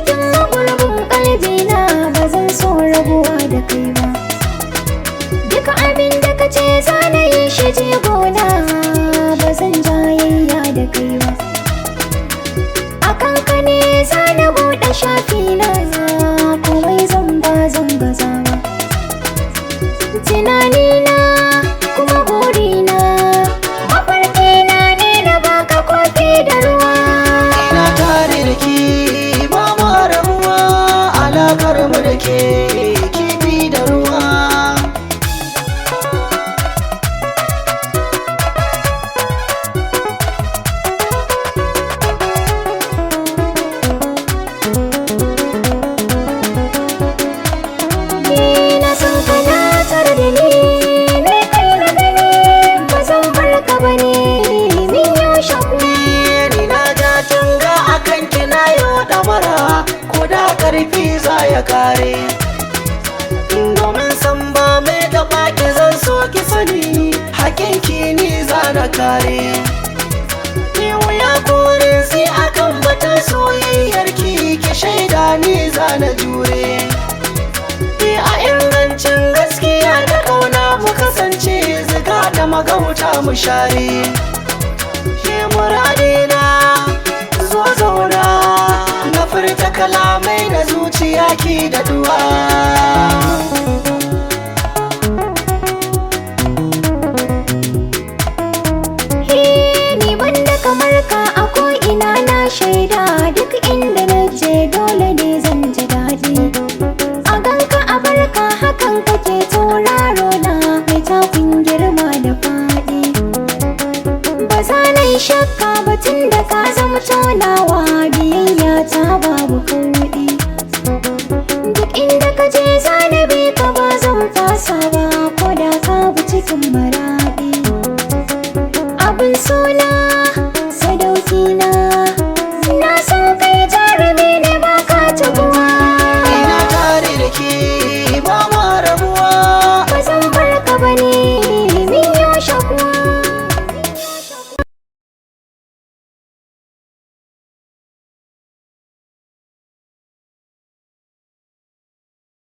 Cikin magurbin kalbina ba zan so rabuwa da kai ba. Duk abin da ka ce za na yi shi jigona, ba zan jayayya da kai ba. A kanka ne za na buɗe shafi na, komai zan ba zan gaza ba. Tunanina kuma burina, mafarkina ne na baka kofi da ruwa. Ina tare da ke, ba mu rabuwa, alakar mu da ke kifi da ruwa. Ni na san kana tare da ni, ni kai na gani, ba zan bar ka ba ne, min yau shakku. Ni na ja tunga akan ki na yo damara, ko da karfi za ya kare. Domin san ba mai da baki zan so ki sani, hakin ki ni za na kare. Ni wuya korin sai akan batun soyayyar ki, ki shaida ni za na jure. Ni a ingancin gaskiya da kauna mu kasance, ziga da magauta mu share. Ke muradina zo zauna, na furta kalamai da zuciya ki da duwa. Ni banda kamar ka a ko'ina na shaida, duk inda na je dole ne zan ji daɗi. A ganka a barka hakan kake tauraro na mai takun girma da faɗi. Ba za na yi shakka ba tun da ka zama tonawa, biyayya ta babu kauɗi. Duk inda ka je za na bi ka, ba zan fasa ba.